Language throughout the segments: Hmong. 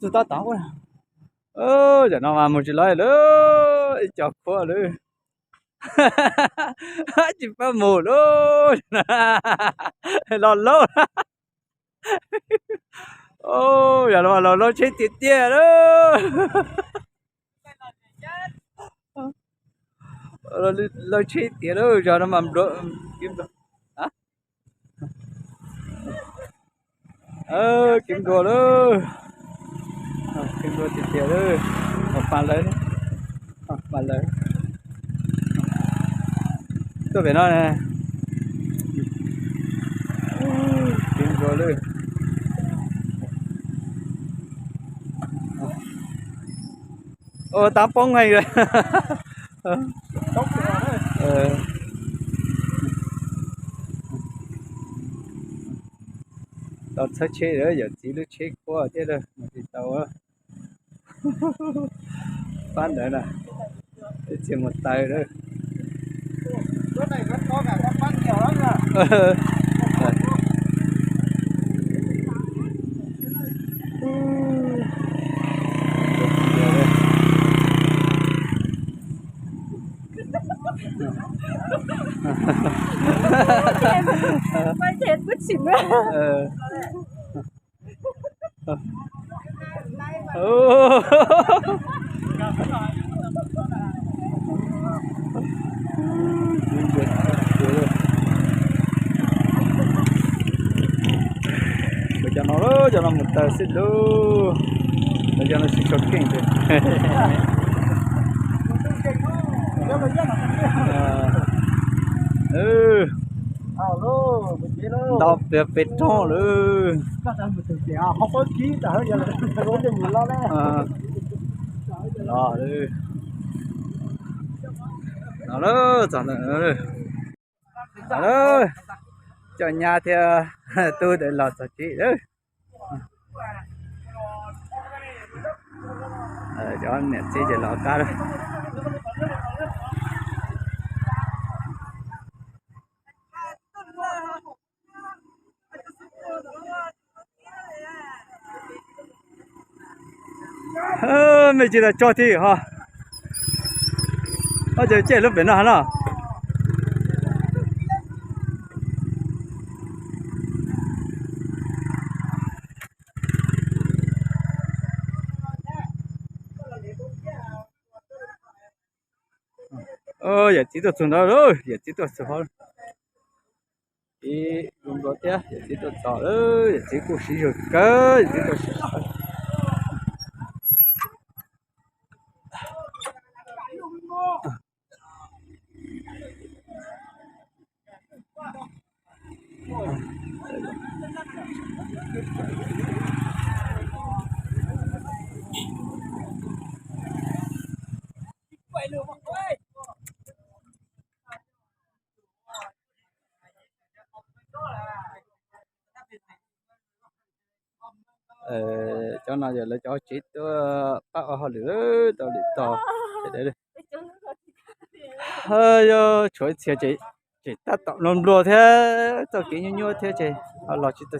tug toj tod. Yam no mas mus tsis laib lawm, ib co khuab lawm. Tsis pab mus lawm, los laub. Yog los laub tsheb tiag tiag lawm. Laub tsheb tiag lawm, zog no mas nplua, kev nplua, kev nplua lawm. Kev nplua tiag tiag lawm. Pas lawv, pas lawv tuaj pem no. Kev nplua lawm. Ua tab poob heev. Tau txhawb tsheb lawm, yawm txiv lub tsheb khuab thiab lawm, mus tsis tau. Pab ntawd na, ib txhia mus taws lawm. Cov no, cov no mus taws xwb lauj. Cov no tsis tshua keej tiag. Nto pes roob lawm. Los lawm, txog ntawm no lawm. Cov nyab thiab tub ntawd los txog tsev lawm. Cov niam txiv ces los qab lawm. Mej tsis tas tso thiab ho. Ob cov caij lub pem no no. Yawm txiv tuaj txog ntawd lawm, yawm txiv tuaj txog hauv. Ib lub nplua thiab, yawm txiv tuaj txog lawm, yawm txiv kuj siv zog kawg, yawm txiv tuaj siv zog. Cov no yog lawv cov tsev tuaj pab ua hauj lwm tau lwm tos. Yog tshuav ib txhia ces tab tom nplua nplua thiab txoj kev nyuaj nyuaj thiab ces ho los tsis tau.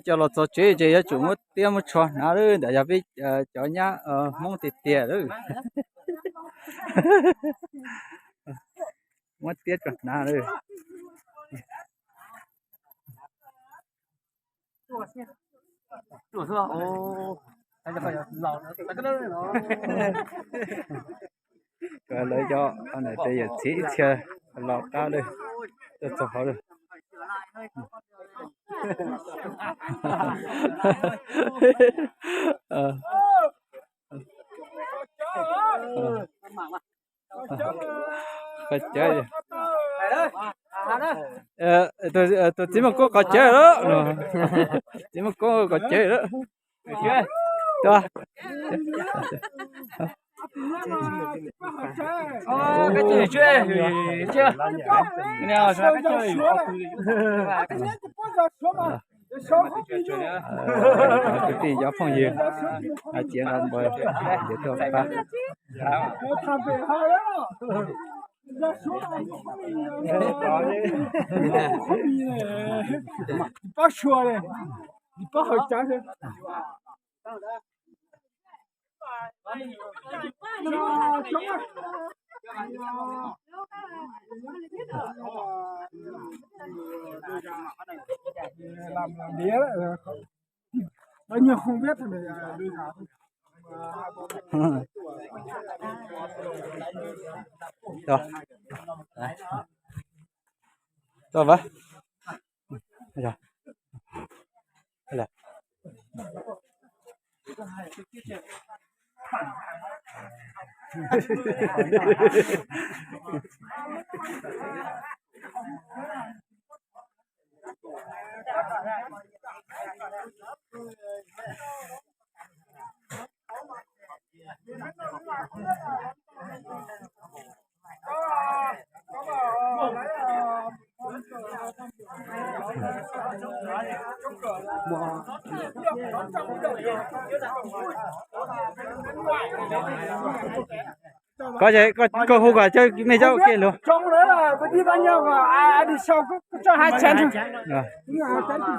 Coj los txog tsev ces yuav tsum muab tiab muab tsho hnav lawm, ntawm yog peb cov nyab Hmoob tiag tiag lawm. Muab tiab tso hnav lawm. Lawv cov, tes yawm txiv ib txhia los qab lawm, tuaj txog hauv lawm. Qhov cawv. Tus txiv muaj koob qhov cawv lawm, txiv muaj koob qhov cawv lawm. Kwv tij cov phooj ywg, hais tias nqa npawg ntiav tuaj pab. Pab sua li, pab hawv cawv. Tau. Tau. Koj, koj hu kom cov me cov ua ke luag.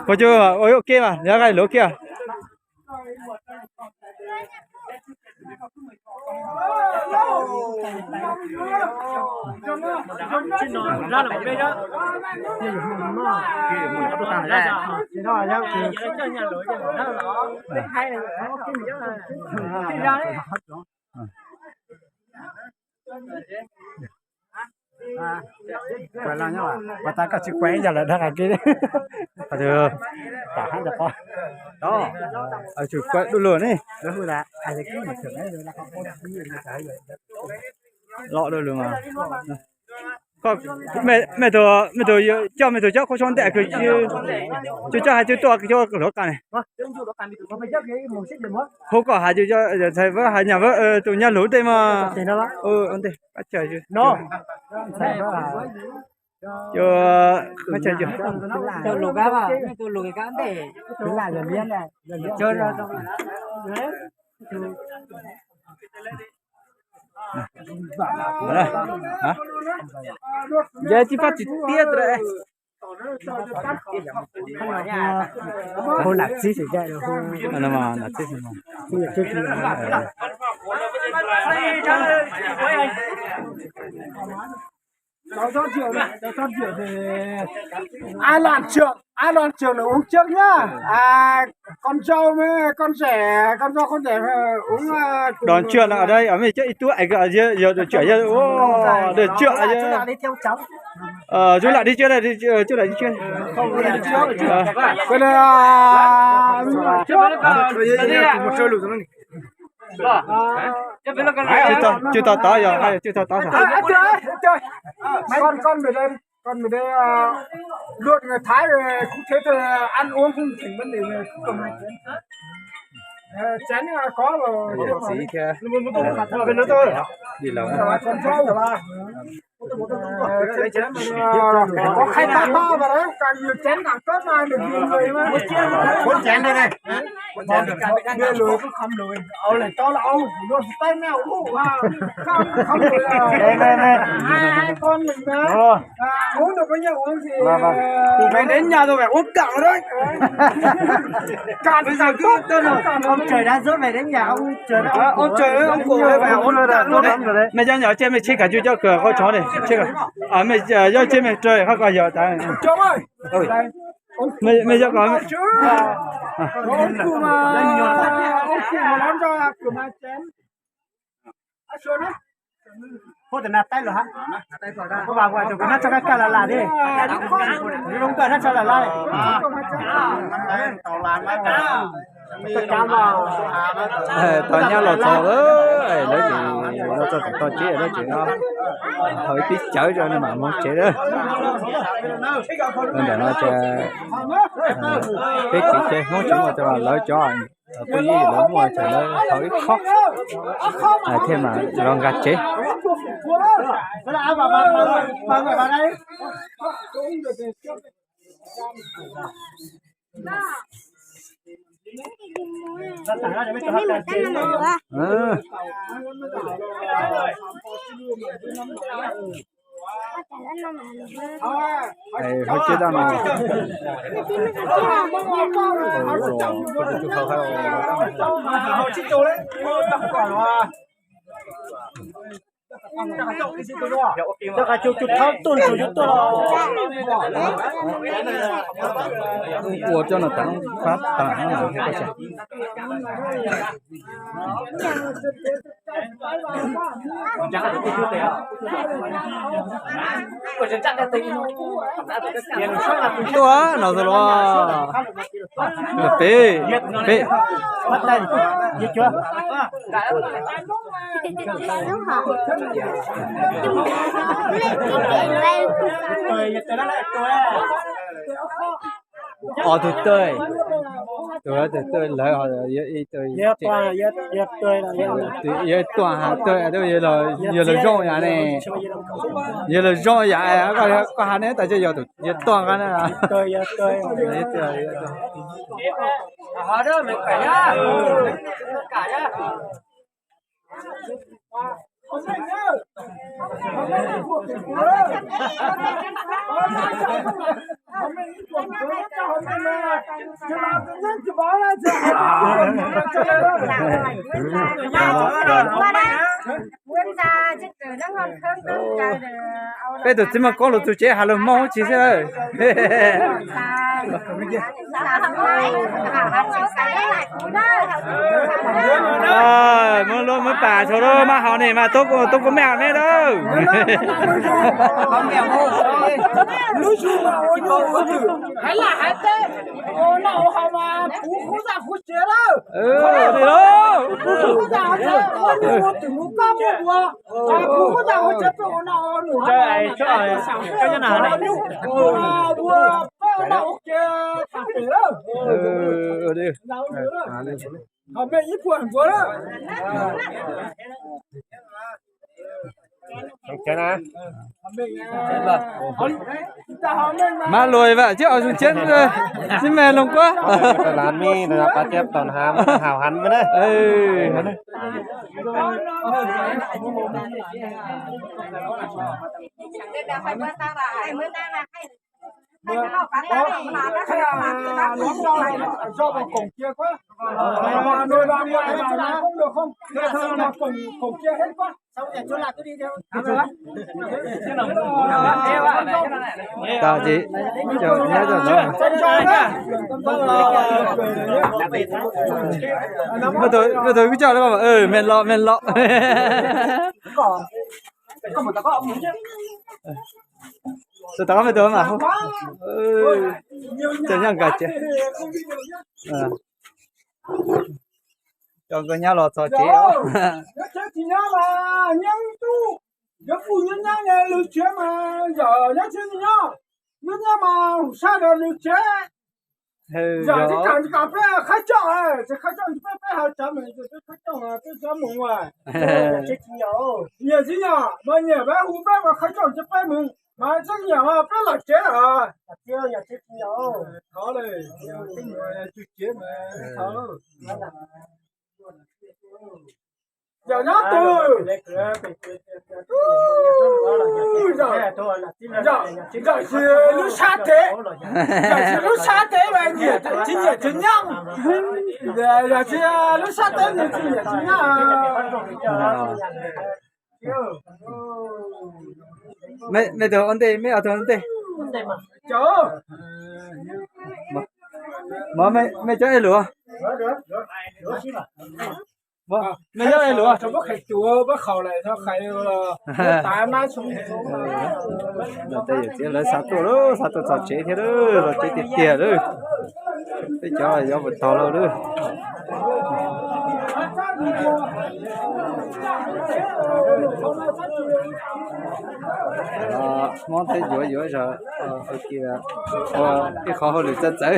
Koj cov ua ke mas, luag ua ke. Ua tas koj tsis kuaj ib yam lawm dag qas kiag. Tsis kuaj dub lug ne. Los dub lug mas. Koj, mej tus, mej tus coj, mej tus coj khaub tshoob ntej kws tsis coj hais coj tuaj coj luav qas ne. Hu koj hais coj, ntxhais Vab hais nyab Vab tus nyab lug tej mas. Ntej, Nce tsis pab tsis tiab. Hu lam txib, lam txib. Ai lom trường, ai lom trường là uống trước nhá. À, con dâu với con rể, con dâu con rể uống. Đón chuyện ở đây, ở đây chắc ít tuổi, yog được trưởng, yog được trưởng. Chú lại đi trước đây, đi, chú lại đi trước. Cái này, à, Tsis tau tod yog, tsis tau tod. Con, con về đây, con về đây, à, luật người Thái rồi, cũng thế thôi, ăn uống không thành vấn đề này, cũng không ai chén. Ờ, chén là có rồi. Đi lâu. Có khai thác to mà đấy, càng nhiều chén càng tốt mà, được nhiều người mà. Bốn chén đây này. Bốn chén được. Bia lùi cũng không lùi. Âu này to là Âu, luôn tay mèo ủ ha. Không, không lùi à. Đây, đây, đây. Hai, hai con mình đó. Ồ. À, uống được bao nhiêu uống thì, vâng, vâng. Ờ, tụi mày đến nhà rồi phải uống cạn đấy. Cạn bây giờ cứ cạn, cạn. Ông trời đã rớt về đến nhà ông trời đã. Ờ, ông trời ơi, ông cụ ơi, phải uống cạn luôn đấy. Mej cov nyom tsis mej tsheb kav tsij coj kws khaub tshoob ne, tsheb kav, mej yog tsis mej raws qhov ko yog tas. Mej yog ko. Ua, tus nas taib los hab. Ua, tus kws nab tso kab kaj las las li. Zoo kawg nab tso las las li. Tau nyab los txog lawm, lawv ces los txog tom toj tsev lawm ces no, haus ib pib cawv tso no mam mus tsev lawm. Ntawm no ces peb tsev Hmoob tsis muaj ces lawv cov phooj ywg lawv muaj ces lawv haus ib khob thiaj mam los nkag tsev. Hauv tsev tau no. Ua coj no tas fab tas. Tuaj no xwb los. Peb, peb. Ob tug tawj, tus tawj lawv ho yog ib tug, yog tuaj has tawj, yog los zoo yam ne, yog los zoo yam, koj has ne tas yog tus yog tuaj nqa na. Peb tus txiv Muaj Koob los txug tsev has lus Hmoob tsis xwb. Muab lub muab pam tshua lub maj hauv ni mas tub kuv mej me lawm. Mab luas vam thiab os, zoo siab xib me Loos Kuab. Tas ces nyob rau no. Mej tug kub coj, mej los, mej los. Tus tod mej tug mas, coj nyob nkag tsev. Coj nkawd nyob los txog tsev. Nyob mas, nyob mas, sab rau lwm tsev. Zam tsis kam tsis kam peb qhaib coj, tsis qhaib coj peb, peb hav tsav mus, peb qhaib coj peb tsav mus. Nyiam tsis nyiam mas nyiam, peb hu peb mas qhaib coj ces peb mus, mas tsis nyiam mas peb los tsev. Thov le, tsev mas thov. Yog nyob twg? Zam tsis lub sab tsev, zam tsis lub sab tsev mas nyiam tsis nyiam tsis nyob. Zam tsis lub sab tsev nyiam tsis nyiam tsis nyob. Mej tug ua ntej, mej ob tug ua ntej. Mej cov ej luam. Mej cov ej luam. Tej yawm txiv lawv xa tuaj lawm, xa tuaj txog tsev thiab lawm, los tsev tiag tiag lawm. Peb cov yuav mus tog lawm lawm. Hmoob thiab yuav yuav zog ua ib qhov hauj lwm txawv txawv.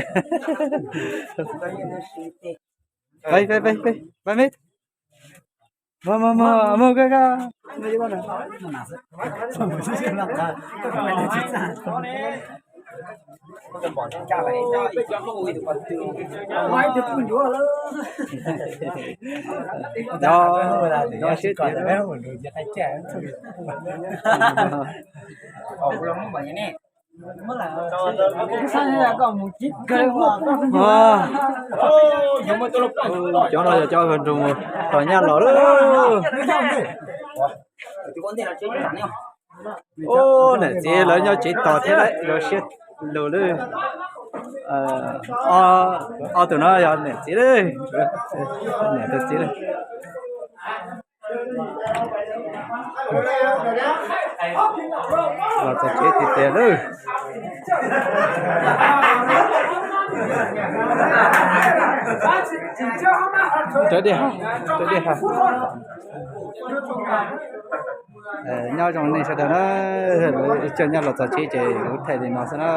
Peb peb peb peb peb me. Mog mog mog mog koj koj. Nco nco siab tias cov no yog cov nrog mus tos nyab los lawm. Ub, niam txiv lawv nyob tsev tos thiab lawm, zoo siab lug lawm. Ob tug no yog niam txiv lawm, niam tus txiv lawm. Los txog tsev tiag tiag lawm. Rov dej ha, rov dej ha. Nyob zoo nej sawv daws na, lawv coj nyab los txog tsev ces kuv thaij li no xwb na.